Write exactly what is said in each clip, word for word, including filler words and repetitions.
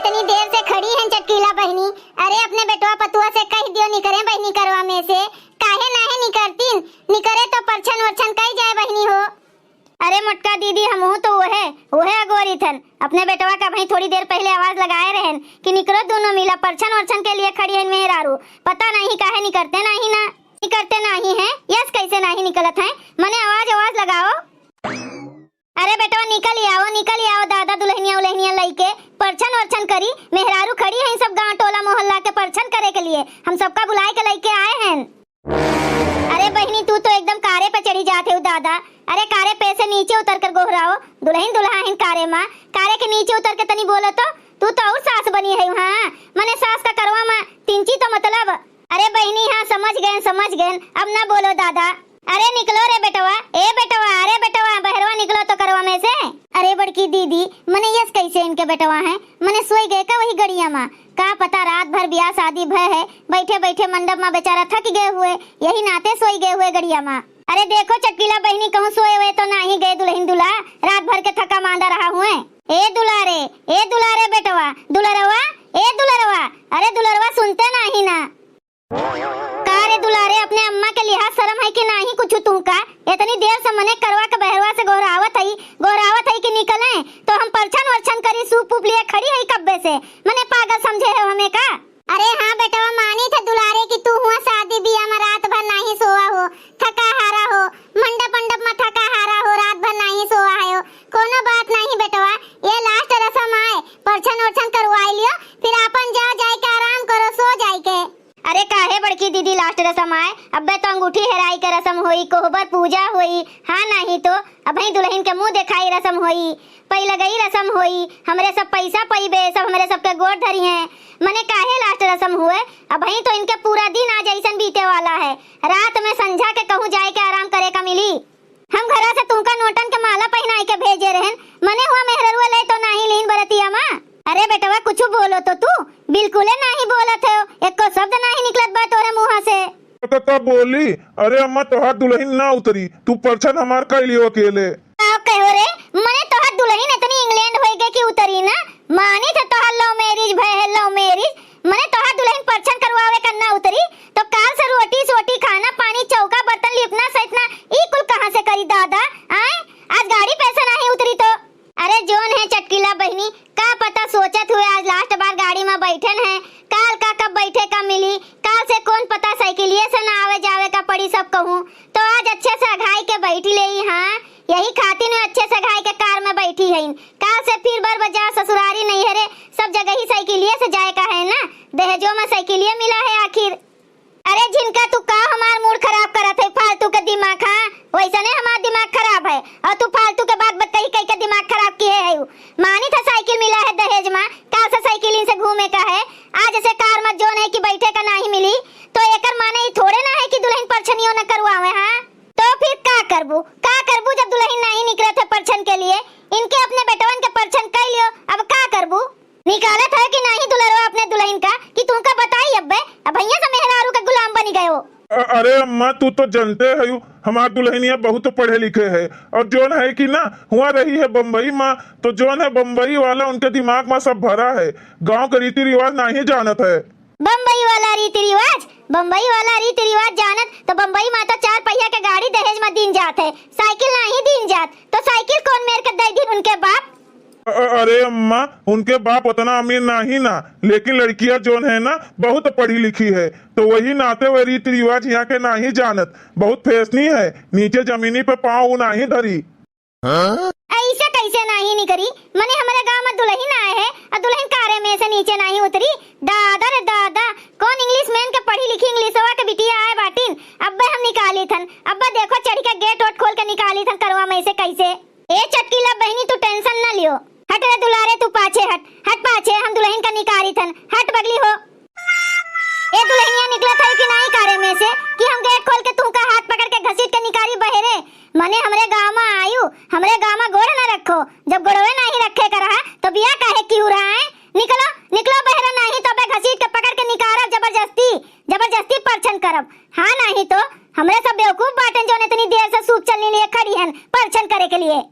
इतनी देर से खड़ी हैं चटकीला बहिनी। अरे अपने बेटवा पतुआ से कहि दियो निकरे बहिनी करवा में से। काहे नाहीं निकरतीन? निकरे तो परछन वरछन कइ जाए बहिनी हो। अरे मोटका दीदी, हमहू तो ओहे, ओहे अगोरी थन। अपने बेटवा का अबहीं थोड़ी देर पहिले आवाज लगाए रहेन कि निकरो दूनो मिला, परछन वरछन के लिए खड़ी हइन मेहरारू। पता नाहीं काहे निकरते नाहीं ना, निकरते नाहीं हैं। यस, कैसे नाहीं निकलत हैं? मने आवाज, आवाज लगाओ। अरे बेटवा निकल ही आओ, निकल ही आओ दादा, दुलहिनिया उलहिनिया लइके परछन वरछन करी। मेहरारू खड़ी हइन सब गाँव टोला मोहल्ला के परछन करे के लिए। हम सबका बुलाए के लइके आए हैं। अरे बहिनी, तू तो एकदम कारे पे चढ़ी जात हेउ दादा। अरे कारे पे से नीचे उतर कर गोहराओ, दुलहिन दुलहा हइन कारे मा, कारे के नीचे उतर के तनी बोलो तो। तू तो और सास बनी हेउ, हाँ, मने सास का करवा मा तिनची तो मतलब। अरे बहिनी, हाँ समझ गएन, समझ गएन, अब ना बोलो दादा। अरे निकलो रे बेटवा, ए बेटवा, अरे बेटवा, बहरवा निकलो तो करवा में से। अरे बड़की दीदी, मने यस कैसे इनके बेटवा हैं? मने सोई गए का वही गड़िया मा? का पता रात भर बियाह शादी भय है, बैठे बैठे मंडप मा बेचारा थक गए हुए, यही नाते सोई गए हुए गड़िया मा। अरे देखो चटकीला बहिनी, कहूँ सोए हुए तो नाहीं गए दुलहिन दुला, रात भर के थका मांदा रहा हुए। ए दुलारे, ए दुलारे बेटवा, दुलरवा, ए दुलरवा, अरे दुलरवा सुनते नाहीं ना। का रे दुलारे, अपने अम्मा के लिहाज शरम है कि नाहीं कुछु तुहका? इतनी देर से मने करवा के बहरवा से गोहरावत हई, गोहरावत हई कि निकलें, तो हम परछन वरछन करी सूप ऊप लिए खड़ी हई कब्बे से। मने पागल समझे हो हमें का? अरे हाँ बेटवा, मानी थे दुलारे कि तू हुआ शादी बियाह मा रात भर नाहीं सोवा हो, थका हारा हो, मंडप मंडप मा थका हारा हो, रात भर नाहीं सोवा हो। कोनो बात नाहीं बेटवा, ये last रसम आए, परछन वरछन करवाई लियो, फिर आपन जाओ जाए के आराम करो, सो जाए के। अरे काहे बड़की दीदी, last रसम आए? अब्बे तो अंगूठी हेराई के रसम होई, कोहबर पूजा होई, हाँ नाहीं तो अबहीं दुलहिन के मुँह देखाई रसम होई, पइलगई रसम होई, हमरे सब पैसा पइबे, सब हमरे सबके गोड़ धरिहें। मने काहे last रसम हुए? अबहीं तो इनके पूरा दिन आज अइसन बीते वाला है, रात में संझा के कहूँ जाए के आराम करे का मिली। हम घरा से तुहका नोटन के माला पहिनाई के भेजे रहेन, मने हुआ मेहररुआ ले तो नाहीं लीन बरतिया मा। अरे बेटवा, कुछु बोलो तो तू, बिल्कुले नाहीं बोलत हो, एको शब्द नाहीं निकलत बा तोरे मुँहा से। तो का बोली? अरे अम्मा, तोहार दुलहिन ना उतरी, तू परछन हमार कइ लियो अकेले। का कहो रे, मने तोहार दुलहिन इतनी इंग्लैंड होई गई कि उतरी ना? मानी थे तोहार love marriage भय है, love marriage। मने तोहार दुलहिन परछन करवावे का ना उतरी, तो काल से रोटी सोटी, खाना पानी, चौका बर्तन, लिपना सैतना, ई कुल कहाँ से करी दादा? आए, आज गाड़ी पे से नाहीं उतरी तो। अरे जोन है चटकीला बहिनी, का पता सोचत हुए आज last बार गाड़ी मा बैठेन है, काल का कब बैठे का मिली, काल से कौन पता साइकिलिए से ना आवे जावे का पड़ी सब कहूँ, तो आज अच्छे से अघाई के बैठी लेई। हाँ, यही खातिर में अच्छे से अघाई के कार में बैठी हईन, काल से फिर बर बजा ससुरारी नैहरे सब जगह ही साइकिलिए से जाए का है ना, दहेजो में साइकिलिए मिला है आखिर। अरे झिनका, तू का हमार mood खराब करत है, फालतू के दिमाग, हाँ? वैसने हमार दिमाग खराब है और तू फालतू के बात बतकही कही के दिमाग खराब किहे है। मानी था साइकिल मिला है दहेज मा, काल से साइकिलिन से घूमे का है, आज से कार मा जोन है कि बैठे का नाहीं मिली, तो एकर माने ई थोड़े ना है कि दुलहिन परछनियो न करवावे, हाँ? तो फिर का करबू, का करबू जब दुलहिन नाहीं निकलत है परछन के लिए? इनके अपने बेटवन के परछन कइ लियो, अब का करबू? निकालत है कि नाहीं दुलरवा अपने दुलहिन का कि तुमका बताई अब्बे, अब भैया से मेहरारू का गुलाम बनी गयो। अ-, अरे अम्मा, तू तो जनते हयू, हमार दुलहिनिया बहुत पढ़े लिखे है, और जोन है कि ना, हुआ रही है बम्बई मा, तो जोन है बम्बई वाला उनके दिमाग मा सब भरा है, गाँव के रीति रिवाज नाहीं जानत है। बम्बई वाला रीति रिवाज, बम्बई वाला रीति रिवाज जानत तो बम्बई मा तो चार पहिया के गाड़ी दहेज मा दीन जात है, साइकिल नाहीं दीन जात, तो साइकिल कौन मेर के दे दीन उनके बाप? अ-, अ-, अरे अम्मा, उनके बाप उतना अमीर नाहीं ना, लेकिन लड़किया जोन है ना, बहुत पढ़ी लिखी है, तो वही नाते वे रीति रिवाज यहाँ के नाहीं जानत, बहुत फैशनी है, नीचे जमीनी पे पाँव उ नाहीं धरी। ऐसे कैसे नाहीं निकरी? मने हमरे गाँव मा दुलहिन आए है, और दुलहिन कारे में से नीचे नाहीं उतरी। दादा रे दादा, कौन इंग्लिश मैन के पढ़ी लिखी इंग्लिशवा के बिटिया आए बाटिन, अब्बे हम निकाली थन, अब्बे देखो चढ़ी के गेट ओट खोल के निकाली थन करवा में से कैसे। ए चटकीला बहिनी, तू tension न लियो। हट रे दुलारे, तू पाछे हट, हट पाछे, हम दुलहिन का निकारी थन, हट बगली हो। ए दुलहिनिया, निकलत है कि नाहीं कारे में से कि हम गेट खोल के तुहका हाथ पकड़ के घसीट के निकारी बहेरे? मने हमरे गाँव मा आयु, हमरे गाँव मा गोड़ न रखो, जब गोड़वे नाहीं रखे का रहा तो बियाह काहे किहू रहा है? निकलो, निकलो बहरे, नाहीं तो अबे घसीट के पकड़ के निकारब जबरदस्ती, जबरदस्ती परछन करब। हाँ, नाहीं तो हमरे सब बेवकूफ बाटेन जौन इतनी देर से सूप चलनी लिए खड़ी हन परछन करे के लिए।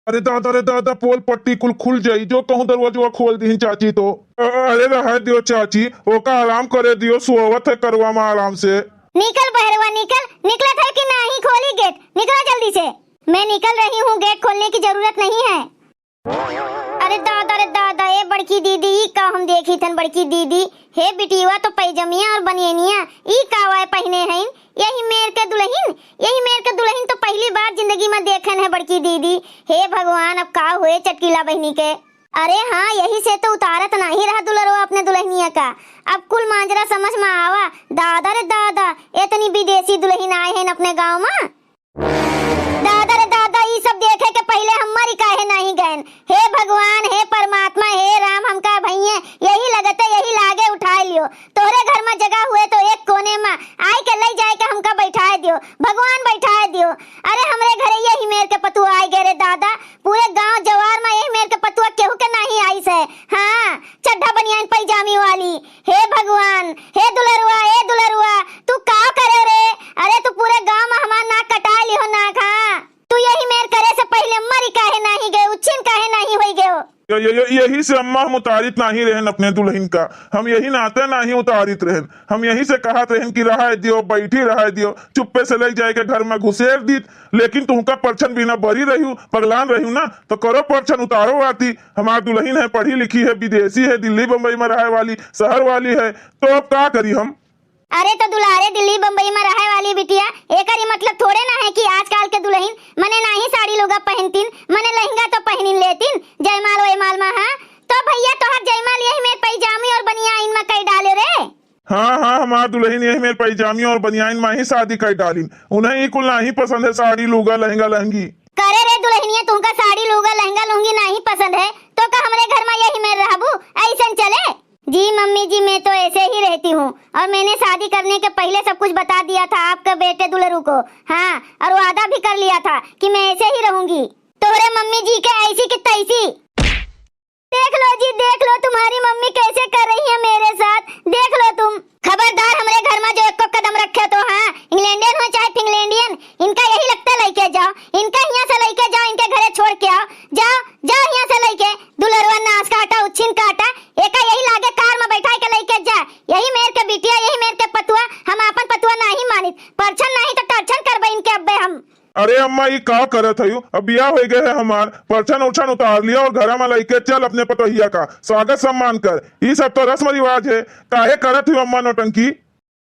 अरे दादा रे दादा, पोल पट्टी कुल खुल जाई, जो कहूँ दरवाजवा खोल दीहिन चाची तो। अ-, अरे रहे दियो चाची, ओका आराम करे दियो, सोवत है करवा मा आराम से। निकल बहरवा निकल, निकलत है कि नाही खोली गेट, निकला जल्दी से। मैं निकल रही हूँ, गेट खोलने की जरूरत नहीं है। अरे दादा रे दादा, ए बड़की दीदी, ई का हम देखी थन बड़की दीदी? हे बिटिया, तो पैजमिया और बनियनिया, ई का वाय पहिने हईन? यही मेर के दुलहिन, यही मेर के दुलहिन तो पहली बार जिंदगी मा देखन है बड़की दीदी। हे भगवान, अब का होए चटकीला बहिनी के? अरे हाँ, यही से तो उतारत नाही रहा दुलरवा अपने दुलहिनिया का। अब कुल मांजरा समझ मा आवा। दादा रे दादा, एतनी विदेशी दुलहिन आए हईन अपने गाँव मा। दादा रे दादा, ई सब देखे के पहिले हम मरी काहे नाही गएन? हे भगवान, हे परमात्मा, हे राम, हमका भइये यही लगते, यही लागे उठाए लियो। तोहरे घर मा जगह हुए तो एक कोने मा आए के लई जाए के हमका बैठाए दियो। भगवान बैठाए दियो। अरे हमरे घरे यही मेर के पतुआ आए गए रे दादा। पूरे गांव जवार मा यही मेर के पतुआ केहू के नाही आइस है। हाँ, चड्ढा बनियान पैजामी वाली। हे भगवान, हे दुलरुआ, ए दुलरुआ, तू का करे रे? अरे तू पूरे गांव मा हमार नाक कटा लिहो नाक, हाँ। तू यही मेर करे से पहिले मरी काहे नाही गए, उच्छिन काहे नाही होई गयो? य-, य-, य-, यही से अम्मा हम उतारित नाही रहन अपने दुलहिन का, हम यही नाते नाही उतारित रहन। हम यही से कहत रहन कि रहाय दियो, बैठी रहाय दियो, चुप्पे से लई जाए के घर मा घुसेर दीत। लेकिन तुहका परछन बिना बरी रहियो, पगलान रहियो ना, तो करो परछन उतारो आती। हमार दुलहिन है, पढ़ी लिखी है, विदेशी है, दिल्ली बम्बई मा रहे वाली, शहर वाली है, तो अब का करी हम? अरे तो दुलारे दिल्ली बम्बई मा रहे वाली बिटिया, एकर ई मतलब थोड़े ना है कि आजकल के दुलहिन मने नाही साड़ी लुगा पहनतिन, मने लहंगा तो पहनिन लेतिन जयमाल वयमाल मा, हाँ? तो भइया तोहर जयमाल यही मेर पैजामी और बनियाइन मा कई डाले रे। हाँ, हाँ, हमार दुलहिन यही मेर पैजामी और बनियाइन मा ही शादी कई डालिन। उन्हें ई कुल नाही पसंद है, साड़ी लुगा लहंगा लहंगी। करे रे दुलहिनिया, तुहका साड़ी लुगा लहंगा लुंगी नाही पसंद है तो का हमरे घर मा यही मेर रहबू? ऐसन चले? जी मम्मी जी, मैं तो ऐसे ही रहती हूँ और मैंने शादी करने के पहिले सब कुछ बता दिया था आपके बेटे दुलरू को। हाँ, और वादा भी कर लिया था कि मैं ऐसे ही रहूंगी। तोहरे मम्मी जी के ऐसी की तैसी। देख लो जी, देख लो तुम्हारी मम्मी कैसे कर रही है मेरे साथ। देख लो तुम। खबरदार हमरे घर मा जो एको कदम रखे तो, हाँ, इंग्लैंडियन हो चाहे फिंग्लैंडियन, इनका यही लगते लइके जाओ, इनका हियाँ से लइके जाओ, इनके घरे छोड़ के आओ। जाओ, जाओ हियाँ से लइके। दुलरुआ नास काटा, उच्छिन काटा, एका यही लागे कार मा बैठाए के लइके जा। यही मेर के बिटिया, यही मेर के पतुआ, हम आपन पतुआ नाही मानित, परछन नाही तो टरछन करबे इनके अब्बे हम। अरे अम्मा, ई का करत हयू? अब बियाह होइ गए है हमार, परछन उरछन उतार लिया और घरा मा लइके चल अपने पतोहिया का, स्वागत सम्मान कर। ई सब तो रस्म रिवाज है, काहे करत हयू अम्मा नौटंकी?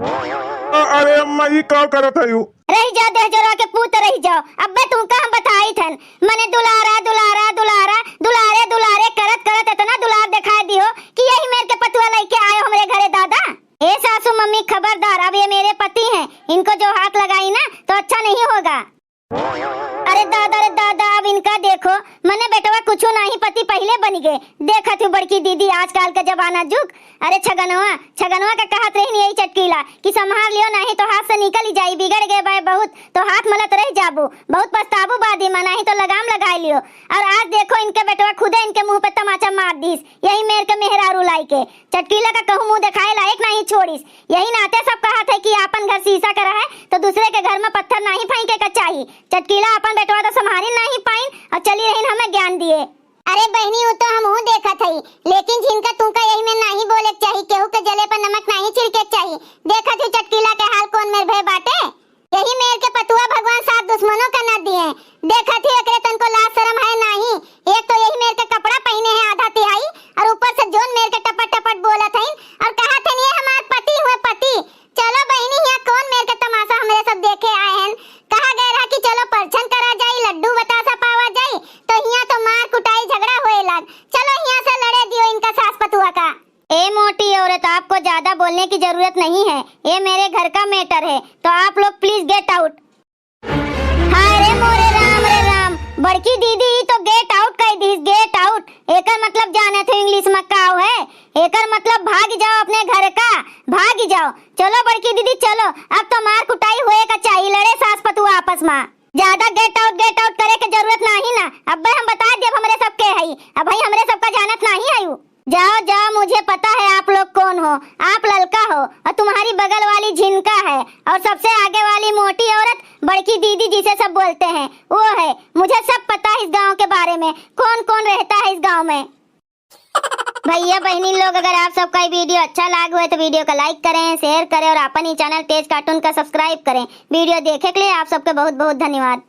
अ-, अरे अम्मा, ई का करत हयू? रहि जा, देह जोरा के पूत रहि जाओ। अब्बे तुमका हम बताई थन, मने दुलारा, दुलारा, दुलारा, दुलारे, दुलारे करत, करत इतना दुलार दिखाई दियो कि यही मेर के पतुआ लइके आयो हमरे घरे दादा। ए सासू मम्मी खबरदार, अब ये मेरे पति हैं, इनको जो हाथ लगाई ना तो अच्छा नहीं होगा। अरे दादा रे दादा, अब इनका देखो, मने बेटवा कुछु नाही, पति पहिले बनि गए। देखत हूँ बड़की दीदी, आजकल का जमाना जुग। अरे छगनवा, छगनवा का कहत रहिन यही चटकीला कि संभार लियो, नाही तो हाथ से निकल ही जाई, बिगड़ गए बाय बहुत, तो हाथ मलत रह जाबू, बहुत पछताबू बादी मा, नाही तो लगाम लगाए लियो। और आज देखो इनके बेटवा खुदे इनके मुँह पे तमाचा मार दीस, यही मेर के मेहरारू लाई के। चटकीला का कहूँ मुँह देखाए लायक नाही छोड़ीस। यही नाते सब कहत है कि आपन घर शीशा का रहे, तो दूसरे के घर मा पत्थर नाही फेंके का चाही। चटकीला आपन बेटवा तो संभारी नाही पाइन और चली रहिन हमें ज्ञान दिए। अरे बहिनी, उ तो हमहू देखत हई, लेकिन झिनका तुमका यही में नाही बोले के चाही, केहू के जले पर नमक नाही छिड़के के चाही। देखत ही चटकीला के हाल कौन मेर भय बाटे। यही मेर के पतुआ भगवान साथ दुश्मनों का न दिए। देखत ही एकरे तनको लाज शरम है नाही। एक तो यही मेर के कपड़ा पहिने है आधा तिहाई और ऊपर से जोन मेर के टपट टपट बोलत हईन और कहत हईन ये हमार पति हुए पति। चलो बहिनी, हियाँ कौन मेर के तमाशा हमरे सब देखे आए हन। कहा गए रहा कि चलो परछन करा जाई, लड्डू बतासा पावा जाई, तो हियाँ तो मार कुटाई झगड़ा होए लाग। चलो हियाँ से लड़े दियो इनका सास पतुआ का। ए मोटी औरत, आपको ज्यादा बोलने की जरूरत नहीं है, ये मेरे घर का मैटर है, तो आप लोग please get out। हाय रे मोरे राम रे राम, बड़की दीदी ई तो get out कह दीस, get out। एकर मतलब जाने थे इंग्लिश में का है? एकर मतलब भाग जाओ अपने घर का, भाग जाओ। चलो बड़की दीदी चलो, अब तो मार कुटाई होए का चाही, लड़े सास पतुआ आपस में। ज्यादा get out get out करे के जरूरत नाही ना, अब्बे हम बता देब हमरे सबके हई, अब भाई हमरे सबका जानत नाही है उ। जाओ जाओ, मुझे पता है आप लोग कौन हो, आप ललका हो और तुम्हारी बगल वाली झिनका है और सबसे आगे वाली मोटी औरत बड़की दीदी जिसे सब बोलते हैं, वो है। मुझे सब पता है इस गांव के बारे में, कौन कौन रहता है इस गांव में। भैया बहनी लोग, अगर आप सबका ये वीडियो अच्छा लाग हुए तो वीडियो का लाइक करें, शेयर करें और अपन ही चैनल तेज कार्टून का सब्सक्राइब करें। वीडियो देखे के लिए आप सबके बहुत बहुत धन्यवाद।